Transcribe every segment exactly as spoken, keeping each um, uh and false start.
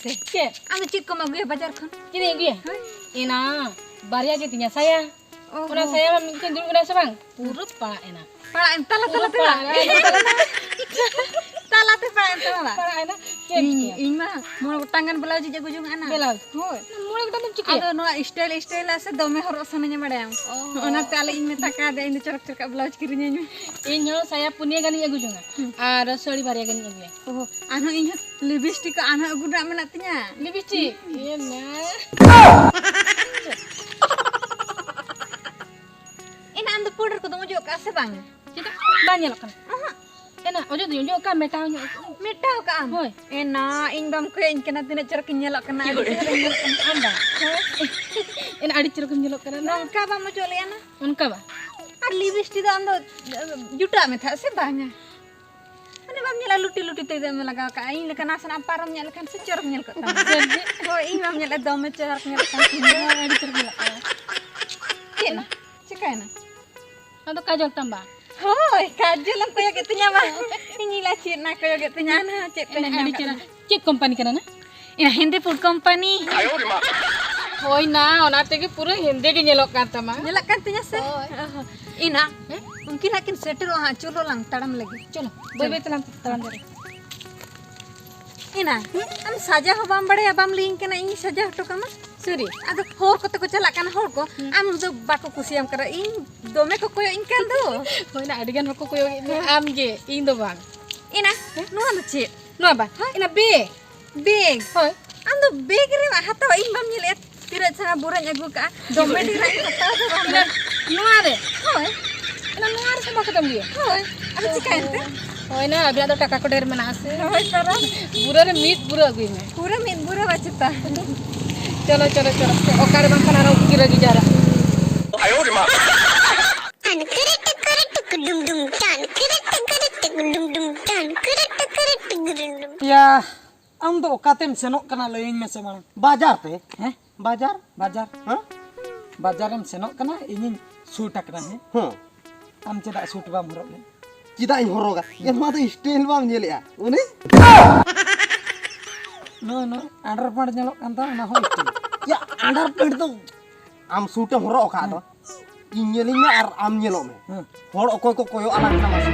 ᱪᱮᱫ? ᱟᱢ ᱫᱚ ᱪᱮᱫ ᱠᱚᱢ ᱟᱹᱜᱩᱭᱟ ᱵᱟᱡᱟᱨ ᱠᱷᱚᱱ? ᱪᱮᱫ ᱤᱧ ᱟᱹᱜᱩᱭᱟ? ᱦᱳᱭ᱾ ᱮᱱᱟ ᱵᱟᱨᱭᱟ ᱜᱮ ᱛᱤᱧᱟ ᱥᱟᱭᱟ᱾ ᱚ ᱚᱱᱟ ᱦᱚᱸ᱾ ᱥᱟᱭᱟ ᱢᱟ ᱢᱤᱫᱴᱮᱱ ᱫᱩᱲᱩᱵ ᱮᱱᱟ ᱥᱮ ᱵᱟᱝ? ᱯᱩᱨᱟᱹ ᱯᱟᱲᱟᱜ ᱮᱱᱟ᱾ ᱯᱟᱲᱟᱜ ᱮᱱ ᱛᱟᱞᱟ ᱛᱟᱞᱟ ᱛᱮ ᱯᱟᱲᱟᱜ ᱵᱟᱝ? ᱮᱱᱟ᱾ ᱛᱟᱞᱟ ᱛᱮ ᱯᱟᱲᱟᱜ ᱮᱱ ᱛᱟᱢᱟ ᱵᱟᱝ? ᱯᱟᱲᱟᱜ ᱮᱱᱟ᱾ ᱪᱮᱫ ᱤᱧ, ᱪᱤᱠᱟᱹᱭᱟ? ᱤᱧ ᱢᱟ ᱢᱚᱬᱮ ᱜᱚᱴᱟᱝ ᱜᱟᱱ ᱵᱞᱟᱣᱩᱡᱽ ᱤᱧ ᱟᱹᱜᱩ ᱡᱚᱝ ᱟᱜᱼᱟ ᱱᱟ᱾ ᱵᱞᱟᱣᱩᱡᱽ? ᱦᱳᱭ᱾ ᱢᱚᱬᱮ ᱜᱚᱴᱟᱝ ᱫᱚᱢ ᱪᱤᱠᱟᱹᱭᱟ? ᱟᱫᱚ ᱱᱚᱣᱟ style style ᱟᱜ ᱥᱮ ᱫᱚᱢᱮ ᱦᱚᱨᱚᱜ ᱥᱟᱱᱟᱧᱟ ᱵᱟᱲᱟᱭᱟᱢ᱾ ᱚ᱾ ᱚᱱᱟᱛᱮ ᱟᱞᱮ ᱤᱧ ᱢᱮᱛᱟ ᱠᱟᱫᱮᱭᱟ ᱤᱧ ᱫᱚ ᱪᱚᱨᱚᱠ ᱪᱚᱨᱚᱠ ᱟᱜ ᱵᱞᱟᱣᱩᱡᱽ ᱠᱤᱨᱤᱧᱟᱹᱧ ᱢᱮ᱾ ᱤᱧ ᱦᱚᱸ ᱥᱟᱭᱟ ᱯᱩᱱᱭᱟᱹ ᱜᱟᱱᱤᱧ ᱟᱹᱜᱩ ᱡᱚᱝᱟ᱾ ᱦᱩᱸ᱾ ᱟᱨ ᱥᱟᱹᱲᱤ ᱵᱟᱨᱭᱟ ᱜᱟᱱᱤᱧ ᱟᱹᱜᱩᱭᱟ᱾ ᱚ, ᱟᱨᱦᱚᱸ ᱤᱧ ᱦᱚᱸ ᱞᱤᱯᱤᱥᱴᱤᱠ ᱠᱚ ᱟᱨᱦᱚᱸ ᱟᱹᱜᱩ ᱨᱮᱱᱟᱜ ᱢᱮᱱᱟᱜ ᱛᱤᱧᱟ᱾ ᱞᱤᱯᱤᱥᱴᱤᱠ? ᱤᱭᱟᱹ ᱢᱟ᱾ ᱮᱱᱟ ᱟᱢ ᱫᱚ powder ᱠᱚᱫᱚᱢ ᱚᱡᱚᱜ ᱠᱟᱜᱼᱟ ᱥᱮ ᱵᱟᱝ? ᱪᱮᱫᱟᱜ? ᱵᱟᱝ ᱧᱮᱞᱚᱜ ᱠᱟᱱᱟ᱾ ᱚᱦᱚᱸᱜ᱾ ᱮᱱᱟ ᱚᱡᱚᱜ ᱫᱚᱧ ᱚᱡᱚᱜ ᱠᱟᱜᱼᱟ, ᱢᱮᱴᱟᱣ ᱧᱚᱜ ᱠᱟᱜᱼᱟ᱾ ᱢᱮᱴᱟᱣ ᱠᱟᱜ ᱟᱢ? ᱦᱳᱭ᱾ ᱮᱱᱟ ᱤᱧ ᱵᱟᱢ ᱠᱚᱭᱚᱜ ᱤᱧ ᱠᱟᱱᱟ, ᱛᱤᱱᱟᱹᱜ ᱪᱚᱨᱚᱠ ᱤᱧ ᱧᱮᱞᱚᱜ ᱠᱟᱱᱟ᱾ ᱟᱹᱰᱤ ᱪᱮᱦᱨᱟ ᱧᱮᱞᱚᱜ ᱠᱟᱱᱟ᱾ ᱟᱢ ᱵᱟᱝ? ᱦᱳᱭ᱾ ᱮᱱᱟ ᱟᱹᱰᱤ ᱪᱚᱨᱚᱠ ᱮᱢ ᱧᱮᱞᱚᱜ ᱠᱟᱱᱟ ᱱᱟ᱾ ᱱᱚᱝᱠᱟ ᱵᱟᱢ ᱚᱡᱚᱜ ᱞᱮᱜᱼᱟ ᱱᱟ? ᱚᱱᱠᱟ ᱵᱟᱝ? ᱟᱨ ᱞᱤᱯᱤᱥᱴᱤᱠ ᱫᱚ ᱟᱢ ᱫᱚ, ᱮ, ᱡᱩᱴᱟᱹᱜ ᱢᱮ ᱛᱟᱦᱮᱸᱫ ᱥᱮ ᱵᱟᱝᱟ? ᱢᱟᱱᱮ ᱵᱟᱢ ᱧᱮᱞᱟ ᱞᱩᱴᱤ ᱞᱩᱴᱤ ᱛᱮ ᱫᱚᱢᱮ ᱞᱟᱜᱟᱣ ᱠᱟᱜᱼᱟ᱾ ᱤᱧ ᱞᱮᱠᱟ ᱱᱟᱥᱮᱱᱟᱜ ᱮᱢ ᱯᱟᱨᱚᱢ ᱧᱚᱜ ᱞᱮᱠᱷᱟᱱ ᱥᱮ ᱪᱚᱨᱚᱠ ᱧᱮᱞ ᱠᱚᱜ ᱛᱟᱢᱟ᱾ ᱥᱟᱹᱨᱤ? ᱦᱳᱭ, ᱤᱧ ᱢᱟᱢ ᱧᱮᱞᱮᱫ ᱫᱚᱢᱮ ᱪᱚᱨᱚᱠ ᱧᱮᱞᱚᱜ ᱠᱟᱱ ᱛᱤᱧᱟ᱾ ᱦᱳᱭ, ᱟᱹᱰᱤ ᱪᱚᱨᱚᱠ ᱧᱮᱞᱚᱜ ᱠᱟᱱᱟ᱾ ᱪᱮᱫ ᱮᱱᱟ? ᱪᱤᱠᱟᱹᱭᱮᱱᱟ? ᱟᱫᱚ ᱠᱟᱡᱚᱞ ᱛᱟᱢ ᱵᱟ? ᱦᱳᱭ, ᱠᱟᱡᱚᱞ ᱮᱢ ᱠᱚᱭᱚᱜᱮᱫ ᱛᱤᱧᱟ ᱵᱟ? ᱤᱧᱤᱧ ᱞᱟᱹᱭᱟ ᱪᱮᱫ ᱱᱟ ᱠᱚᱭᱚᱜᱮᱫ ᱛᱤᱧᱟ ᱱᱟ, ᱪᱮᱫ ᱯᱮ ᱮᱱᱟ ᱟᱹᱰᱤ ᱧᱟᱢ ᱪᱮᱦᱨᱟ᱾ ᱠᱟᱜ ᱪᱮᱫ ᱠᱳᱢᱯᱟᱱᱤ ᱠᱟᱱᱟ ᱱᱟ? ᱤᱧ ᱦᱤᱱᱫᱤ ᱯᱷᱩᱰ ᱠᱳᱢᱯᱟᱱᱤ᱾ ᱦᱳᱭ ᱱᱟ, ᱚᱱᱟ ᱛᱮᱜᱮ ᱯᱩᱨᱟᱹ ᱦᱮᱸᱫᱮ ᱜᱮ ᱧᱮᱞᱚᱜ ᱠᱟᱱ ᱛᱟᱢᱟ᱾ ᱧᱮᱞᱚᱜ ᱠᱟᱱ ᱛᱤᱧᱟ ᱥᱮ? ᱦᱳᱭ᱾ ᱚ ᱦᱚᱸ᱾ ᱤᱱᱟ, ᱦᱮᱸ? ᱩᱱᱠᱤᱱ ᱦᱟᱸᱜ ᱠᱤᱱ ᱥᱮᱴᱮᱨᱚᱜᱼᱟ ᱦᱟᱸᱜ, ᱪᱚᱞᱚ ᱞᱟᱝ ᱛᱟᱲᱟᱢ ᱞᱟᱹᱜᱤᱫ᱾ ᱪᱚᱞᱚ, ᱵᱟᱹᱭ ᱵᱟᱹᱭ ᱛᱮᱞᱟᱝ ᱛᱟᱲᱟᱢ ᱫᱟᱲᱮᱭᱟᱜᱼᱟ᱾ ᱤᱱᱟ, ᱟᱢ ᱥᱟᱡᱟ ᱦᱚᱸ ᱵᱟᱢ ᱵᱟᱲᱟᱭᱟ, ᱵᱟᱢ ᱞᱟᱹᱭᱟᱹᱧ ᱠᱟᱱᱟ ᱤᱧ ᱥᱟᱡᱟ ᱦᱚᱴᱚ ᱠᱟᱢᱟ᱾ ᱥᱟᱹᱨᱤ? ᱟᱫᱚ ᱦᱚᱨ ᱠᱚᱛᱮ ᱠᱚ ᱪᱟᱞᱟᱜ ᱠᱟᱱᱟ ᱦᱚᱲ ᱠᱚ, ᱦᱩᱸ᱾ ᱟᱢ ᱫᱚ ᱵᱟᱠᱚ ᱠᱩᱥᱤᱭᱟᱢ ᱠᱟᱱᱟ, ᱤᱧ ᱫᱚᱢᱮ ᱠᱚ ᱠᱚᱭᱚᱜ ᱤᱧ ᱠᱟᱱ ᱫᱚ᱾ ᱦᱳᱭ ᱱᱟ, ᱟᱹᱰᱤ ᱜᱟᱱ ᱦᱚᱲ ᱠᱚ ᱠᱚᱭᱚᱜ ᱮᱫ ᱢᱮᱭᱟ, ᱟᱢ ᱜᱮ, ᱤᱧ ᱫᱚ ᱵᱟᱝ᱾ ᱤᱱᱟ, ᱦᱮᱸ? ᱱᱚᱣᱟ ᱫᱚ ᱪᱮᱫ? ᱱᱚᱣᱟ ᱵᱟ, ᱦᱳᱭ᱾ ᱤᱱᱟ ᱵᱮ᱾ ᱵᱮᱜᱽ? ᱦᱳᱭ᱾ ᱟᱢ ᱫᱚ ᱵᱮᱜᱽ ᱨᱮᱢ ᱦᱟᱛᱟᱣᱟ, ᱤᱧ ᱵᱟᱢ ᱧᱮᱞᱮᱫᱼᱟ ᱛᱤᱱᱟᱹᱜ ᱪᱮᱦᱨᱟ ᱵᱩᱨᱟᱹᱧ ᱟᱹᱜᱩ ᱠᱟᱜᱼᱟ? ᱫᱚᱢᱮ ᱰᱷᱮᱨᱟᱜ ᱤᱧ ᱦᱟᱛᱟᱣ ᱫᱚ ᱵᱟᱝ᱾ ᱤᱱᱟᱹ ᱱᱚᱣᱟ ᱨᱮ? ᱦᱳᱭ᱾ ᱤᱱᱟᱹ ᱱᱚᱣᱟ ᱨᱮ ᱥᱟᱢᱵᱟᱣ ᱠᱟᱛᱟᱢ ᱜᱮᱭᱟ? ᱦᱳᱭ᱾ ᱟᱫᱚ ᱪᱤᱠᱟᱹᱭᱮᱱ ᱛᱮ? ᱦᱳᱭ ᱱᱟ, ᱟᱵᱤᱱᱟᱜ ᱫᱚ ᱴᱟᱠᱟ ᱠᱚ ᱰᱷᱮᱨ ᱢᱮᱱᱟᱜᱼᱟ ᱥᱮ? ᱦᱳᱭ ᱛᱟᱨᱟ᱾ ᱵᱩᱨᱟᱹ ᱨᱮ ᱢᱤᱫ ᱵᱩᱨᱟᱹ ᱟᱹᱜᱩᱭ ᱢᱮ᱾ ᱯᱩᱨᱟᱹ ᱢᱤᱫ ᱵᱩᱨᱟᱹ ᱵᱟᱪᱩᱜᱼᱟ᱾ ᱪᱚᱞᱚ, ᱪᱚᱞᱚ, ᱪᱚᱞᱚ᱾ ᱚᱠᱟᱨᱮ ᱵᱟᱝᱠᱷᱟᱱ ᱟᱨᱚ ᱜᱤᱨᱟᱹ ᱜᱮ ᱡᱟᱣᱨᱟᱜᱼᱟ᱾ ᱴᱟᱱ ᱠᱤᱨᱤ ᱴᱤᱠᱤᱨᱤ ᱴᱤᱠᱤ ᱰᱩᱢ ᱰᱩᱢ, ᱴᱟᱱ ᱠᱤᱨᱤ ᱴᱤᱠᱤᱨᱤ ᱴᱤᱠᱤ ᱰᱩᱢ ᱰᱩᱢ, ᱴᱟᱱ ᱠᱤᱨᱤ ᱴᱤᱠᱤᱨᱤ ᱴᱤᱠᱤ ᱰᱩᱢ ᱰᱩᱢ᱾ ᱭᱟ, ᱟᱢ ᱫᱚ ᱚᱠᱟᱛᱮᱢ ᱥᱮᱱᱚᱜ ᱠᱟᱱᱟ ᱞᱟᱹᱭᱟᱹᱧ ᱢᱮᱥᱮ ᱢᱟᱲᱟᱝ? ᱵᱟᱡᱟᱨ ᱛᱮ᱾ ᱦᱮᱸ? ᱵᱟᱡᱟᱨ? ᱵᱟᱡᱟᱨ? ᱦᱮᱸ? ᱵᱟᱡᱟᱨᱮᱢ ᱥᱮᱱᱚᱜ ᱠᱟᱱᱟ, ᱤᱧᱤᱧ ᱥᱩᱴ ᱟᱠᱟᱱᱟ, ᱦᱮᱸ? ᱦᱮᱸ᱾ ᱟᱢ ᱪᱮᱫᱟᱜ ᱥᱩᱴ ᱵᱟᱢ ᱦᱚᱨᱚᱜ ᱞᱮᱫ? ᱪᱮᱫᱟᱜ ᱤᱧ ᱦᱚᱨᱚᱜᱟ? ᱭᱟ, ᱱᱚᱣᱟ ᱫᱚ style ᱵᱟᱢ ᱧᱮᱞᱮᱜᱼᱟ? ᱩᱱᱤ? ᱱᱚᱜᱼᱚᱭ ᱱᱚᱜᱼᱚᱭ underpant ᱧᱮᱞᱚᱜ ᱠᱟᱱ ᱛᱟᱢᱟ, ᱚᱱᱟ ᱦᱚᱸ ᱤᱥᱴᱤᱞ᱾ ᱭᱟ, underpant ᱫᱚ ᱟᱢ suit ᱮᱢ ᱦᱚᱨᱚᱜ ᱟᱠᱟᱫ ᱫᱚ, ᱤᱧ ᱧᱮᱞᱤᱧ ᱢᱮ ᱟᱨ ᱟᱢ ᱧᱮᱞᱚᱜ ᱢᱮ᱾ ᱦᱮᱸ᱾ ᱦᱚᱲ ᱚᱠᱚᱭ ᱠᱚ ᱠᱚᱭᱚᱜ ᱟᱞᱟᱝ ᱠᱟᱱᱟ ᱢᱟᱥᱮ?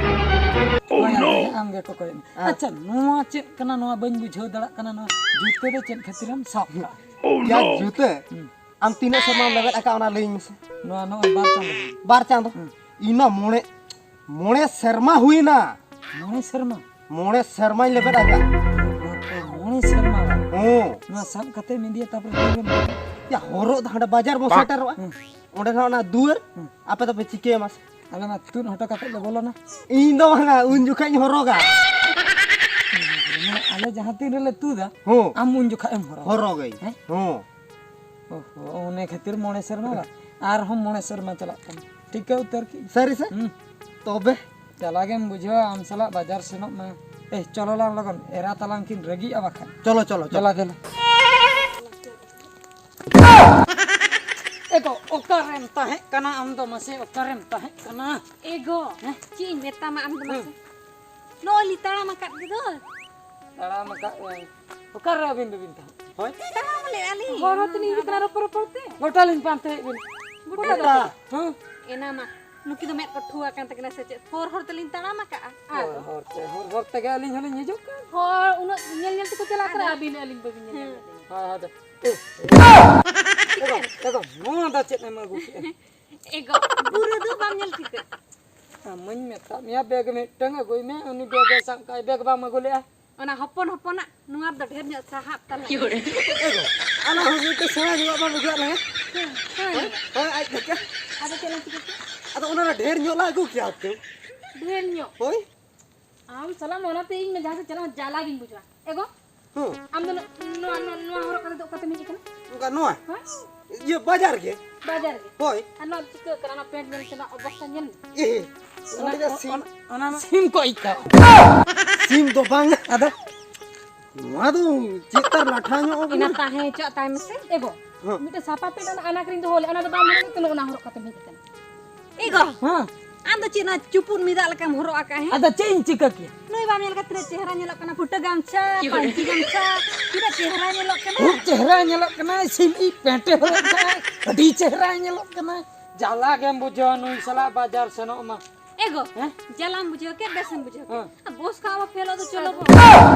ᱦᱳᱭ, ᱟᱢ ᱜᱮ ᱠᱚ ᱠᱚᱭᱚᱜ ᱢᱮ᱾ ᱦᱮᱸ᱾ ᱟᱪᱪᱷᱟ, ᱱᱚᱣᱟ ᱪᱮᱫ ᱠᱟᱱᱟ? ᱱᱚᱣᱟ ᱵᱟᱹᱧ ᱵᱩᱡᱷᱟᱹᱣ ᱫᱟᱲᱮᱭᱟᱜ ᱠᱟᱱᱟ, ᱱᱚᱣᱟ ᱡᱩᱛᱟᱹ ᱫᱚ ᱪᱮᱫ ᱠᱷᱟᱹᱛᱤᱨᱮᱢ ᱥᱟᱵ ᱠᱟᱜᱼᱟ? ᱭᱟ, ᱡᱩᱛᱟᱹ? ᱦᱩᱸ᱾ ᱟᱢ ᱛᱤᱱᱟᱹᱜ ᱥᱮᱨᱢᱟᱢ ᱞᱮᱵᱮᱫ ᱟᱠᱟᱫ, ᱚᱱᱟ ᱞᱟᱹᱭᱟᱹᱧ ᱢᱮᱥᱮ᱾ ᱱᱚᱣᱟ ᱱᱚᱜᱼᱚᱭ ᱵᱟᱨ ᱪᱟᱸᱫᱚ ᱦᱩᱭ᱾ ᱵᱟᱨ ᱪᱟᱸᱫᱚ? ᱦᱩᱸ᱾ ᱤᱧ ᱢᱟ ᱢᱚᱬᱮ, ᱢᱚᱬᱮ ᱥᱮᱨᱢᱟ ᱦᱩᱭᱱᱟ᱾ ᱢᱚᱬᱮ ᱥᱮᱨᱢᱟ? ᱢᱚᱬᱮ ᱥᱮᱨᱢᱟᱧ ᱞᱮᱵᱮᱫ ᱟᱠᱟᱫ᱾ ᱵᱟᱯᱨᱮ, ᱢᱚᱬᱮ ᱥᱮᱨᱢᱟ ᱵᱟᱝ? ᱦᱚᱸ᱾ ᱱᱚᱣᱟ ᱥᱟᱵ ᱠᱟᱛᱮ ᱢᱤᱫᱤᱭᱟ, ᱛᱟᱯᱚᱨᱮ ᱛᱤᱨᱮᱢ ᱤᱫᱤᱭᱟ? ᱭᱟ, ᱦᱚᱨᱚᱜ ᱫᱚ ᱦᱟᱸᱰᱮ ᱵᱟᱡᱟᱨ ᱵᱚᱱ ᱥᱮᱴᱮᱨᱚᱜᱼᱟ᱾ ᱦᱩᱸ᱾ ᱚᱸᱰᱮ ᱦᱟᱸᱜ ᱚᱱᱟ ᱫᱩᱣᱟᱹᱨ, ᱦᱩᱸ᱾ ᱟᱯᱮ ᱫᱚᱯᱮ ᱪᱤᱠᱟᱹᱭᱟ ᱢᱟᱥᱮ? ᱟᱞᱮ ᱢᱟ ᱛᱩᱫ ᱦᱚᱴᱚ ᱠᱟᱛᱮ ᱞᱮ ᱵᱚᱞᱚᱱᱟ᱾ ᱤᱧ ᱫᱚ ᱵᱟᱝᱟ, ᱩᱱ ᱡᱚᱠᱷᱟᱡ ᱤᱧ ᱦᱚᱨᱚᱜᱟ᱾ ᱢᱟᱱᱮ ᱟᱞᱮ ᱡᱟᱦᱟᱸ ᱛᱤᱱ ᱨᱮᱞᱮ ᱛᱩᱫᱟ, ᱦᱚᱸ᱾ ᱟᱢ ᱩᱱ ᱡᱚᱠᱷᱟᱡ ᱮᱢ ᱦᱚᱨᱚᱜᱟ᱾ ᱦᱚᱨᱚᱜᱟᱹᱧ᱾ ᱦᱮᱸ? ᱦᱚᱸ᱾ ᱚᱦᱚ, ᱚᱱᱮ ᱠᱷᱟᱹᱛᱤᱨ ᱢᱚᱬᱮ ᱥᱮᱨᱢᱟ ᱵᱟᱝ? ᱟᱨᱦᱚᱸ ᱢᱚᱬᱮ ᱥᱮᱨᱢᱟ ᱪᱟᱞᱟᱜ ᱠᱟᱱᱟ᱾ ᱴᱷᱤᱠᱟᱹ ᱩᱛᱟᱹᱨ ᱠᱤ? ᱥᱟᱹᱨᱤ ᱥᱮ? ᱦᱩᱸ᱾ ᱛᱚᱵᱮ? ᱡᱟᱞᱟ ᱜᱮᱢ ᱵᱩᱡᱷᱟᱹᱣᱟ, ᱟᱢ ᱥᱟᱞᱟᱜ ᱵᱟᱡᱟᱨ ᱥᱮᱱᱚᱜ ᱢᱟ᱾ ᱮ, ᱪᱚᱞᱚ ᱞᱟᱝ ᱞᱚᱜᱚᱱ, ᱮᱨᱟ ᱛᱟᱞᱟᱝ ᱠᱤᱱ ᱨᱟᱹᱜᱤᱜᱼᱟ ᱵᱟᱠᱷᱟᱱ᱾ ᱪᱚᱞᱚ, ᱪᱚᱞᱚ, ᱪᱚᱞᱚ᱾ ᱫᱮᱞᱟ, ᱫᱮᱞᱟ᱾ ᱮ ᱜᱚ, ᱚᱠᱟᱨᱮᱢ ᱛᱟᱦᱮᱸ ᱠᱟᱱᱟ ᱟᱢ ᱫᱚ ᱢᱟᱥᱮ, ᱚᱠᱟᱨᱮᱢ ᱛᱟᱦᱮᱸ ᱠᱟᱱᱟ? ᱮ ᱜᱚ, ᱦᱮᱸ? ᱪᱮᱫ ᱤᱧ ᱢᱮᱛᱟᱢᱟ ᱟᱢ ᱫᱚ ᱢᱟᱥᱮ? ᱦᱮᱸ᱾ ᱱᱚᱜᱼᱚᱭ ᱞᱤᱧ ᱛᱟᱲᱟᱢ ᱟᱠᱟᱫ ᱜᱮ ᱫᱚ᱾ ᱛᱟᱲᱟᱢ ᱟᱠᱟᱫ ᱵᱮᱱ? ᱚᱠᱟᱨᱮ ᱟᱹᱵᱤᱱ ᱫᱚᱵᱤᱱ ᱛᱟᱦᱮᱸ? ᱦᱳᱭ᱾ ᱛᱟᱲᱟᱢ ᱞᱮᱫᱼᱟ ᱞᱤᱧ᱾ ᱦᱚᱨ ᱦᱚᱨ ᱛᱮᱞᱤᱧ ᱦᱤᱡᱩᱜ ᱠᱟᱱᱟ, ᱨᱚᱯᱚᱲ ᱨᱚᱯᱚᱲ ᱛᱮ᱾ ᱜᱚᱴᱟ ᱞᱤᱧ ᱯᱟᱱᱛᱮᱭᱮᱫ ᱵᱤᱱ᱾ ᱜᱚᱴᱟ ᱫᱚ? ᱜᱚᱴᱟ᱾ ᱦᱮᱸ᱾ ᱮᱱᱟ ᱢᱟ, ᱱᱩᱠᱤᱱ ᱫᱚ ᱢᱮᱫ ᱠᱚ ᱴᱷᱩ ᱟᱠᱟᱱ ᱛᱟᱹᱠᱤᱱᱟ ᱥᱮ ᱪᱮᱫ? ᱦᱚᱨ ᱦᱚᱨ ᱛᱮᱞᱤᱧ ᱛᱟᱲᱟᱢ ᱟᱠᱟᱫᱼᱟ᱾ ᱟᱨ ᱦᱳᱭ, ᱦᱚᱨ ᱛᱮ, ᱦᱚᱨ ᱦᱚᱨ ᱛᱮᱜᱮ ᱟᱹᱞᱤᱧ ᱦᱚᱸᱞᱤᱧ ᱦᱤᱡᱩᱜ ᱠᱟᱱ᱾ ᱦᱚᱲ ᱩᱱᱟᱹᱜ ᱧᱮᱞ ᱧᱮᱞ ᱛᱮᱠᱚ ᱪᱟᱞᱟᱜ ᱠᱟᱱᱟ, ᱟᱫᱚ ᱟᱹᱵᱤᱱ ᱟᱹᱞᱤᱧ ᱵᱟᱹᱵᱤᱱ ᱧᱮᱞ ᱧᱟᱢ ᱦᱮᱸ᱾ ᱞᱤᱧᱟ᱾ ᱦᱳᱭ, ᱟᱫᱚ, ᱮ, ᱮ, ᱮ, ᱮ, ᱱᱚᱣᱟ ᱫᱚ ᱪᱮᱫ ᱮᱢ ᱟᱹᱜᱩ ᱠᱮᱫᱼᱟ? ᱮ ᱜᱚ, ᱵᱩᱨᱩ ᱫᱚ ᱵᱟᱢ ᱧᱮᱞ ᱴᱷᱤᱠᱟᱹ? ᱟᱢᱟᱹᱧ ᱢᱮᱛᱟᱫ ᱢᱮᱭᱟ, ᱵᱮᱜᱽ ᱢᱤᱫᱴᱟᱝ ᱟᱹᱜᱩᱭ ᱢᱮ, ᱩᱱᱤ ᱵᱮᱜᱽ ᱮ ᱥᱟᱵ ᱠᱟᱜᱼᱟᱭ, ᱵᱮᱜᱽ ᱵᱟᱢ ᱟᱹᱜᱩ ᱞᱮᱜᱼᱟ᱾ ᱚᱱᱟ ᱦᱚᱯᱚᱱ ᱦᱚᱯᱚᱱᱟᱜ, ᱱᱚᱣᱟ ᱫᱚ ᱰᱷᱮᱨ ᱧᱚᱜ ᱥᱟᱦᱟᱵ ᱛᱟᱞᱟᱝ᱾ ᱮ ᱜᱚ, ᱟᱞᱟᱝ ᱦᱚᱸ ᱢᱤᱫᱴᱟᱝ ᱥᱮᱬᱟ ᱧᱚᱜ ᱵᱟᱝ ᱵᱩᱡᱷᱟᱹᱜ ᱞᱟᱝᱟ? ᱦᱮᱸ, ᱦᱮᱸ᱾ ᱦᱮᱸ, ᱦᱮᱸ, ᱟᱡ ᱞᱮᱠᱟ᱾ ᱟᱫᱚ ᱪᱮᱫ ᱞᱟᱝ ᱪᱤᱠᱟᱹ ᱠᱮᱫᱟ? ᱟᱫᱚ ᱚᱱᱟ ᱨᱮ ᱰᱷᱮᱨ ᱧᱚᱜ ᱞᱟᱝ ᱟᱹᱜᱩ ᱠᱮᱭᱟ ᱦᱩᱛᱩ᱾ ᱰᱷᱮᱨ ᱧᱚᱜ? ᱦᱳᱭ᱾ ᱟᱢ ᱥᱟᱞᱟᱜ ᱢᱟ ᱚᱱᱟᱛᱮ ᱤᱧ ᱢᱟ ᱡᱟᱦᱟᱸ ᱥᱮᱫ ᱪᱟᱞᱟᱜ ᱢᱟ ᱡᱟᱞᱟ ᱜᱤᱧ ᱵᱩᱡᱷᱟᱹᱣᱟ᱾ ᱮ ᱜᱚ, ᱦᱩᱸ᱾ ᱟᱢ ᱫᱚ ᱱᱚ-, ᱱᱚᱣᱟ, ᱱᱚᱣᱟ, ᱱᱚᱣᱟ ᱦᱚᱨᱚᱜ ᱠᱟᱛᱮ ᱫᱚ ᱚᱠᱟ ᱛᱮᱢ ᱦᱮᱡ ᱟᱠᱟᱱᱟ? ᱚᱱᱠᱟ ᱱᱚᱣᱟ? ᱦᱮᱸ? ᱤᱭᱟᱹ, ᱵᱟᱡᱟᱨ ᱜᱮ᱾ ᱵᱟᱡᱟᱨ ᱜᱮ? ᱦᱳᱭ᱾ ᱟᱨ ᱱᱚᱣᱟ ᱪᱤᱠᱟᱹ ᱠᱟᱱᱟ? ᱱᱚᱣᱟ ᱯᱮᱱᱴ ᱧᱮᱞ ᱛᱮ ᱱᱚᱣᱟ ᱚᱵᱚᱥᱛᱟ ᱧᱮᱞ ᱢᱮ᱾ ᱮ, ᱚᱱᱟ, ᱚᱱᱟ ᱫᱚ ᱥᱤᱢ᱾ ᱚᱱᱟ, ᱚᱱᱟ ᱢᱟ ᱥᱤᱢ ᱠᱚ ᱟᱹᱭᱠᱟᱹᱣ᱾ ᱥᱤᱢ ᱫᱚ ᱵᱟᱝ᱾ ᱟᱫᱚ? ᱱᱚᱣᱟ ᱫᱚ ᱪᱮᱫ ᱛᱟᱨ ᱞᱟᱴᱷᱟ ᱧᱚᱜ ᱠᱟᱱᱟ᱾ ᱮᱱᱟ ᱛᱟᱦᱮᱸ ᱦᱚᱪᱚᱣᱟᱜ ᱛᱟᱭ ᱢᱮᱥᱮ᱾ ᱮ ᱜᱚ, ᱦᱮᱸ᱾ ᱢᱤᱫᱴᱮᱱ ᱥᱟᱯᱷᱟ ᱯᱮᱱᱴ ᱚᱱᱟ ᱟᱱᱟ ᱠᱚᱨᱮᱧ ᱫᱚᱦᱚ ᱞᱮᱫᱼᱟ, ᱚᱱᱟ ᱫᱚ ᱵᱟᱢ ᱦᱚᱨᱚᱜ ᱠᱟᱛᱮ ᱚᱱᱟ ᱦᱚᱨᱚᱜ ᱠᱟᱛᱮᱢ ᱦᱮᱡ ᱟᱠᱟᱱᱟ᱾ ᱮ ᱜᱚ᱾ ᱦᱮᱸ᱾ ᱟᱢ ᱫᱚ ᱪᱮᱫ ᱚᱱᱟ ᱪᱩᱯᱩᱫ ᱢᱤᱫᱟᱜ ᱞᱮᱠᱟᱢ ᱦᱚᱨᱚᱜ ᱟᱠᱟᱫ, ᱦᱮᱸ? ᱟᱫᱚ ᱪᱮᱫ ᱤᱧ ᱪᱤᱠᱟᱹ ᱠᱮᱭᱟ? ᱱᱩᱭ ᱵᱟᱢ ᱧᱮᱞ ᱠᱟᱫ ᱛᱤᱱᱟᱹᱜ ᱪᱮᱦᱨᱟ ᱧᱮᱞᱚᱜ ᱠᱟᱱᱟ, ᱯᱷᱩᱴᱟᱹ ᱜᱟᱢᱪᱷᱟ, ᱯᱟᱹᱧᱪᱤ ᱜᱟᱢᱪᱷᱟ, ᱛᱤᱱᱟᱹᱜ ᱪᱮᱦᱨᱟ ᱧᱮᱞᱚᱜ ᱠᱟᱱᱟ᱾ ᱠᱷᱩᱵ ᱪᱮᱦᱨᱟ ᱧᱮᱞᱚᱜ ᱠᱟᱱᱟᱭ, ᱥᱤᱢ ᱤᱡ ᱯᱮᱱᱴ ᱮ ᱦᱚᱨᱚᱜ ᱠᱟᱜᱼᱟᱭ, ᱟᱹᱰᱤ ᱪᱮᱦᱨᱟᱭ ᱧᱮᱞᱚᱜ ᱠᱟᱱᱟᱭ᱾ ᱡᱟᱞᱟ ᱜᱮᱢ ᱵᱩᱡᱷᱟᱹᱣᱟ ᱱᱩᱭ ᱥᱟᱞᱟᱜ ᱵᱟᱡᱟᱨ ᱥᱮᱱᱚᱜ ᱢᱟ᱾ ᱮ ᱜᱚ, ᱦᱮᱸ? ᱡᱟᱞᱟᱢ ᱵᱩᱡᱷᱟᱹᱣ ᱠᱮᱫ, ᱵᱮᱥᱮᱢ ᱵᱩᱡᱷᱟᱹᱣ ᱠᱮᱫ᱾ ᱦᱮᱸ᱾ ᱵᱚᱥ ᱠᱷᱟᱣᱟ ᱯᱷᱮᱞ ᱫᱚ ᱪᱚᱞᱚ ᱵᱚ᱾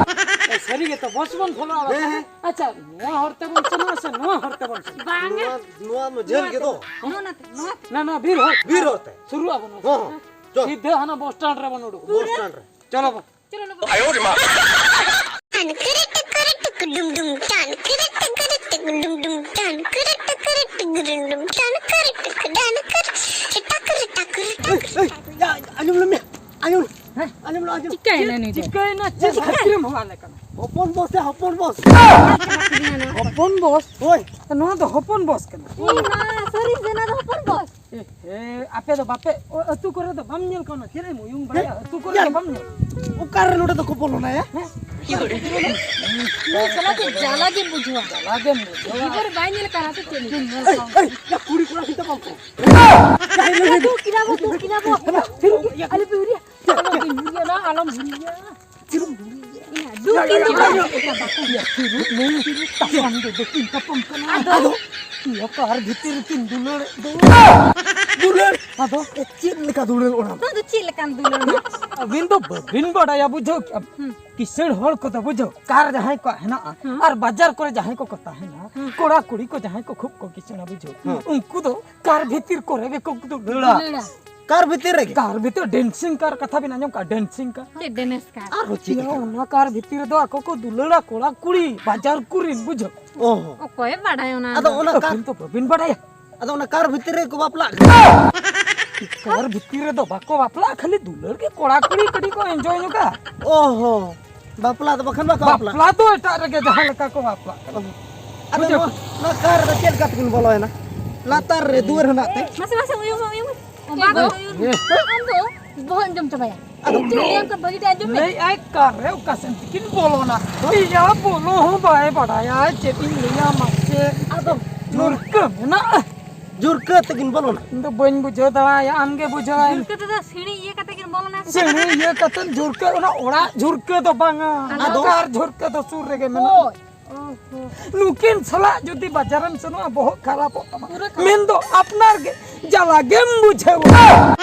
ᱮ, ᱥᱟᱹᱨᱤ ᱜᱮᱛᱚ, ᱵᱚᱥ ᱵᱚᱱ ᱯᱷᱮᱞᱚᱜᱼᱟ ᱵᱟᱠᱷᱟᱱ᱾ ᱦᱮᱸ, ᱦᱮᱸ᱾ ᱟᱪᱪᱷᱟ, ᱱᱚᱣᱟ ᱦᱚᱨ ᱛᱮᱵᱚᱱ ᱥᱮᱱᱚᱜᱼᱟ ᱥᱮ ᱱᱚᱣᱟ ᱦᱚᱨ ᱛᱮᱵᱚᱱ ᱥᱮᱱᱚᱜᱼᱟ? ᱵᱟᱝᱟ᱾ ᱱᱚᱣᱟ, ᱱᱚᱣᱟ ᱢᱟ ᱡᱷᱟᱹᱞ ᱜᱮᱫᱚ᱾ ᱱᱚᱣᱟ ᱛᱮ, ᱱᱚᱣᱟ ᱛᱮ᱾ ᱱᱟ, ᱱᱟ, ᱵᱤᱨ ᱦᱚᱨ᱾ ᱵᱤᱨ ᱦᱚᱨ ᱛᱮ᱾ ᱥᱩᱨᱩᱜ ᱟᱵᱚᱱ᱾ ᱦᱚᱸ, ᱦᱚᱸ᱾ ᱪᱚ᱾ ᱥᱤᱫᱷᱟᱹ ᱦᱟᱱᱟ ᱵᱚᱥ ᱥᱴᱮᱱᱰ ᱨᱮᱵᱚᱱ ᱩᱰᱩᱠ᱾ ᱵᱚᱥ ᱥᱴᱮᱱᱰ ᱨᱮ᱾ ᱪᱚᱞᱚ ᱵᱚᱱ᱾ ᱴᱟᱱ ᱠᱤᱨᱤ ᱴᱤᱠᱤᱨᱤ ᱴᱤᱠᱤ ᱰᱩᱢ ᱰᱩᱢ, ᱴᱟᱱ ᱠᱤᱨᱤ ᱴᱤᱠᱤᱨᱤ ᱴᱤᱠᱤ ᱰᱩᱢ ᱰᱩᱢ, ᱴᱟᱱ ᱠᱤᱨᱤ ᱴᱤᱠᱤᱨᱤ ᱴᱤᱠᱤ ᱰᱩᱢ ᱰᱩᱢ, ᱴᱟᱱ ᱠᱤᱨᱤ ᱴᱤᱠᱤ ᱰᱟᱱ ᱠᱤᱨᱤ, ᱴᱟᱠᱤᱨᱤ ᱴᱟᱠᱤᱨᱤ ᱮᱭ, ᱴᱟᱠᱤᱨᱤ᱾ ᱮᱭ, ᱭᱟ, ᱟᱸᱡᱚᱢ ᱞᱮ ᱢᱮ, ᱟᱸᱡᱚᱢ᱾ ᱦᱮᱸ? ᱟᱸᱡᱚᱢ ᱞᱮ, ᱟᱸᱡᱚᱢ᱾ ᱪᱤᱠᱟᱹᱭᱮᱱᱟ ᱱᱩᱭ ᱫᱚ? ᱪᱤᱠᱟᱹᱭᱮᱱᱟ? ᱪᱮᱫ ᱪᱤᱠᱟᱹᱭᱮᱱᱟ? ᱠᱷᱟᱹᱛᱤᱨᱮᱢ ᱦᱚᱦᱚ ᱟᱞᱮ ᱠᱟᱱᱟ? ᱦᱚᱯᱚᱱ ᱵᱚᱥ ᱭᱟ, ᱦᱚᱯᱚᱱ ᱵᱚᱥ᱾ ᱦᱚᱯᱚᱱ ᱵᱚᱥ? ᱦᱳᱭ᱾ ᱱᱚᱣᱟ ᱫᱚ ᱦᱚᱯᱚᱱ ᱵᱚᱥ ᱠᱟᱱᱟ᱾ ᱤᱧ ᱢᱟ ᱥᱟᱹᱨᱤ ᱥᱮ ᱱᱚᱣᱟ ᱫᱚ ᱦᱚᱯᱚᱱ ᱵᱚᱥ᱾ ᱮ, ᱦᱮ, ᱟᱯᱮ ᱫᱚ ᱵᱟᱯᱮ, ᱚ, ᱟᱹᱛᱩ ᱠᱚᱨᱮ ᱫᱚ ᱵᱟᱢ ᱧᱮᱞ ᱠᱟᱣᱱᱟ? ᱪᱮᱫ ᱮᱢ ᱩᱭᱩᱝ ᱵᱟᱲᱟᱭᱟ? ᱟᱹᱛᱩ ᱠᱚᱨᱮ ᱫᱚ ᱵᱟᱢ ᱧᱮᱞ? ᱚᱠᱟᱨᱮ ᱱᱚᱰᱮ ᱫᱚᱠᱚ ᱵᱚᱞᱚᱱᱟᱭᱟ? ᱦᱮᱸ? ᱱᱩᱭ ᱥᱟᱞᱟᱜ ᱫᱚ ᱡᱟᱞᱟ ᱜᱮᱢ ᱵᱩᱡᱷᱟᱹᱣᱟ᱾ ᱡᱟᱞᱟ ᱜᱮᱢ ᱵᱩᱡᱷᱟᱹᱣᱟ᱾ ᱜᱤᱫᱟᱹᱨ ᱵᱟᱭ ᱧᱮᱞ ᱠᱟᱱᱟ ᱥᱮ ᱪᱮᱫ? ᱮᱭ, ᱮᱭ, ᱭᱟ, ᱠᱩᱲᱤ ᱠᱚᱲᱟ ᱠᱤᱱ ᱛᱟᱯᱟᱢ ᱠᱟᱱᱟ᱾ ᱭᱟ, ᱦᱮᱡ ᱞᱮᱱ ᱜᱮ᱾ ᱫᱩ ᱠᱤᱱᱟ ᱵᱚ, ᱫᱩ ᱠᱤᱱᱟ ᱵᱚ᱾ ᱟᱞᱚ ᱯᱮ ᱦᱩᱨᱤᱭᱟ, ᱟᱞᱚ ᱯᱮ ᱦᱩᱨᱤᱭᱟ, ᱟᱞᱚᱢ ᱦᱩᱨᱤᱭᱟ᱾ ᱤᱧ ᱫᱩ ᱠᱤᱱ ᱫᱚ ᱵᱟᱝ᱾ ᱛᱟᱯᱟᱢ ᱫᱚ ᱵᱟᱹᱠᱤᱱ ᱛᱟᱯᱟᱢ ᱠᱟᱱᱟ᱾ ᱟᱫᱚ? ᱟᱫᱚ? ᱤᱭᱟᱹ, ᱠᱟᱨ ᱵᱷᱤᱛᱤᱨ ᱨᱮᱠᱤᱱ ᱫᱩᱞᱟᱹᱲᱮᱫ ᱫᱚ᱾ ᱫᱩᱞᱟᱹᱲ? ᱟᱫᱚ? ᱮ, ᱪᱮᱫ ᱞᱮᱠᱟ ᱫᱩᱞᱟᱹᱲ ᱚᱱᱟ ᱫᱚ? ᱱᱚᱣᱟ ᱫᱚ ᱪᱮᱫ ᱞᱮᱠᱟᱱ ᱫᱩᱞᱟᱹᱲ ᱱᱟ? ᱟᱹᱵᱤᱱ ᱫᱚ ᱵᱟᱹᱵᱤᱱ ᱵᱟᱰᱟᱭᱟ, ᱵᱩᱡᱷᱟᱹᱣ ᱠᱮᱜᱼᱟ ᱵᱤᱱ? ᱦᱩᱸ᱾ ᱠᱤᱥᱟᱹᱬ ᱦᱚᱲ ᱠᱚᱫᱚ, ᱵᱩᱡᱷᱟᱹᱣ, ᱠᱟᱨ ᱡᱟᱦᱟᱸᱭ ᱠᱚᱣᱟᱜ ᱦᱮᱱᱟᱜᱼᱟ, ᱦᱩᱸ᱾ ᱟᱨ ᱵᱟᱡᱟᱨ ᱠᱚᱨᱮ ᱡᱟᱦᱟᱸᱭ ᱠᱚᱠᱚ ᱛᱟᱦᱮᱱᱟ, ᱦᱩᱸ᱾ ᱠᱚᱲᱟ ᱠᱩᱲᱤ ᱠᱚ ᱡᱟᱦᱟᱸᱭ ᱠᱚ ᱠᱷᱩᱵ ᱠᱚ ᱠᱤᱥᱟᱹᱬᱟ, ᱵᱩᱡᱷᱟᱹᱣ, ᱦᱩᱸ᱾ ᱩᱱᱠᱩ ᱫᱚ ᱠᱟᱨ ᱵᱷᱤᱛᱤᱨ ᱠᱚᱨᱮ ᱜᱮᱠᱚ ᱫᱩᱞᱟᱹᱲᱟ᱾ ᱫᱩᱞᱟᱹᱲᱟ᱾ ᱠᱟᱨ ᱵᱷᱤᱛᱤᱨ ᱨᱮᱜᱮ? ᱠᱟᱨ ᱵᱷᱤᱛᱤᱨ ᱰᱮᱱᱥᱤᱝ ᱠᱟᱨ ᱠᱟᱛᱷᱟ ᱵᱤᱱ ᱟᱸᱡᱚᱢ ᱠᱟᱜᱼᱟ? ᱰᱮᱱᱥᱤᱝ ᱠᱟᱨ? ᱪᱮᱫ ᱰᱮᱱᱮᱥ ᱠᱟᱨ? ᱟᱨᱦᱚᱸ ᱪᱮᱫ ᱤᱭᱟᱹ, ᱞᱮᱠᱟ? ᱚᱱᱟ ᱠᱟᱨ ᱵᱷᱤᱛᱤᱨ ᱨᱮᱫᱚ ᱟᱠᱚ ᱠᱚ ᱫᱩᱞᱟᱹᱲᱟ, ᱠᱚᱲᱟ ᱠᱩᱲᱤ, ᱵᱟᱡᱟᱨ ᱠᱚᱨᱮᱱ, ᱵᱩᱡᱷᱟᱹᱣ᱾ ᱚ ᱦᱚᱸ᱾ ᱚᱠᱚᱭᱮ ᱵᱟᱲᱟᱭᱟ ᱚᱱᱟ ᱟᱫᱚ ᱫᱚ? ᱚᱱᱟ ᱠᱟᱨ, ᱟᱹᱵᱤᱱ ᱛᱚ ᱵᱟᱹᱵᱤᱱ ᱵᱟᱲᱟᱭᱟ᱾ ᱟᱫᱚ ᱚᱱᱟ ᱠᱟᱨ ᱵᱷᱤᱛᱤᱨ ᱨᱮᱜᱮ ᱠᱚ ᱵᱟᱯᱞᱟᱜ ᱠᱟᱱᱟ? ᱠᱟᱨ ᱵᱷᱤᱛᱤᱨ ᱨᱮᱫᱚ ᱵᱟᱠᱚ ᱵᱟᱯᱞᱟᱜᱼᱟ, ᱠᱷᱟᱹᱞᱤ ᱫᱩᱞᱟᱹᱲ ᱜᱮ ᱠᱚᱲᱟ ᱠᱩᱲᱤ ᱠᱟᱹᱴᱤᱡ ᱠᱚ ᱮᱱᱡᱚᱭ ᱧᱚᱜᱟ᱾ ᱚ ᱦᱚᱸ᱾ ᱵᱟᱯᱞᱟ ᱫᱚ ᱵᱟᱠᱷᱟᱱ ᱵᱟᱠᱚ ᱵᱟᱯᱞᱟᱜ᱾ ᱵᱟᱯᱞᱟ ᱫᱚ ᱮᱴᱟᱜ ᱨᱮᱜᱮ ᱡᱟᱦᱟᱸ ᱞᱮᱠᱟ ᱠᱚ ᱵᱟᱯᱞᱟᱜ ᱠᱟᱱᱟ᱾ ᱟᱫᱚ ᱵᱩᱡᱷᱟᱹᱣ? ᱱᱚᱣᱟ, ᱱᱚᱣᱟ ᱠᱟᱨ ᱨᱮᱫᱚ ᱪᱮᱫ ᱞᱮᱠᱟ ᱛᱮᱵᱤᱱ ᱵᱚᱞᱚᱭᱮᱱᱟ? ᱞᱟᱛᱟᱨ ᱨᱮ ᱫᱩᱣᱟᱹᱨ ᱦᱮᱱᱟᱜ ᱛᱮ? ᱢᱟᱥᱮ, ᱢᱟᱥᱮ, ᱩᱭᱩᱝ ᱢᱮ, ᱩᱭᱩᱝ ᱢᱮ᱾ ᱚ, ᱵᱟᱵᱟ, ᱮ, ᱩᱭᱩᱝ ᱢᱮ᱾ ᱮ᱾ ᱟᱢ ᱫᱚ ᱵᱚᱦᱚᱜ ᱮᱢ ᱡᱚᱢ ᱪᱟᱵᱟᱭᱟ᱾ ᱟᱫᱚ ᱪᱮᱫ ᱞᱟᱹᱭᱟᱢ ᱠᱟᱱ ᱵᱷᱟᱹᱜᱤ ᱛᱮ ᱟᱸᱡᱚᱢ ᱢᱮ᱾ ᱞᱟᱹᱭ ᱟᱭ ᱠᱟᱨ ᱨᱮ ᱚᱠᱟ ᱥᱮᱱ ᱛᱮᱠᱤᱱ ᱵᱚᱞᱚᱱᱟ? ᱤᱭᱟ, ᱵᱚᱞᱚ ᱦᱚᱸ ᱵᱟᱭ ᱵᱟᱰᱟᱭᱟ, ᱪᱮᱫ ᱤᱧ ᱞᱟᱹᱭᱟ ᱢᱟᱥᱮ? ᱟᱫᱚ ᱱᱚᱝᱠᱟ ᱢᱮᱱᱟᱜᱼᱟ᱾ ᱡᱷᱩᱨᱠᱟᱹ ᱛᱮᱠᱤᱱ ᱵᱚᱞᱚᱱᱟ᱾ ᱤᱧ ᱫᱚ ᱵᱟᱹᱧ ᱵᱩᱡᱷᱟᱹᱣ ᱫᱟᱲᱮᱭᱟᱜᱼᱟ, ᱟᱢ ᱜᱮ ᱵᱩᱡᱷᱟᱹᱣ ᱟᱭ ᱢᱮ᱾ ᱡᱷᱩᱨᱠᱟᱹ ᱛᱮᱫᱚ ᱥᱤᱲᱤ ᱤᱭᱟᱹ ᱠᱟᱛᱮ ᱠᱤᱱ ᱵᱚᱞᱚᱱᱟ᱾ ᱥᱤᱲᱤ ᱤᱭᱟᱹ ᱠᱟᱛᱮ ᱡᱷᱩᱨᱠᱟᱹ, ᱚᱱᱟ ᱚᱲᱟᱜ ᱡᱷᱩᱨᱠᱟᱹ ᱫᱚ ᱵᱟᱝᱟ᱾ ᱟᱫᱚ? ᱚᱠᱟ ᱡᱷᱩᱨᱠᱟᱹ ᱫᱚ ᱥᱩᱨ ᱨᱮᱜᱮ ᱢᱮᱱᱟᱜᱼᱟ᱾ ᱦᱳᱭ᱾ ᱱᱩᱠᱤᱱ ᱥᱟᱞᱟᱜ ᱡᱩᱫᱤ ᱵᱟᱡᱟᱨᱮᱢ ᱥᱮᱱᱚᱜᱼᱟ, ᱵᱚᱦᱚᱜ ᱠᱷᱟᱨᱟᱯᱚᱜ ᱛᱟᱢᱟ᱾ ᱯᱩᱨᱟᱹ ᱠᱷᱟᱨᱟᱯ᱾ ᱢᱮᱱᱫᱚ ᱟᱯᱱᱟᱨ ᱜᱮ ᱡᱟᱞᱟ ᱜᱮᱢ ᱵᱩᱡᱷᱟᱹᱣᱟ᱾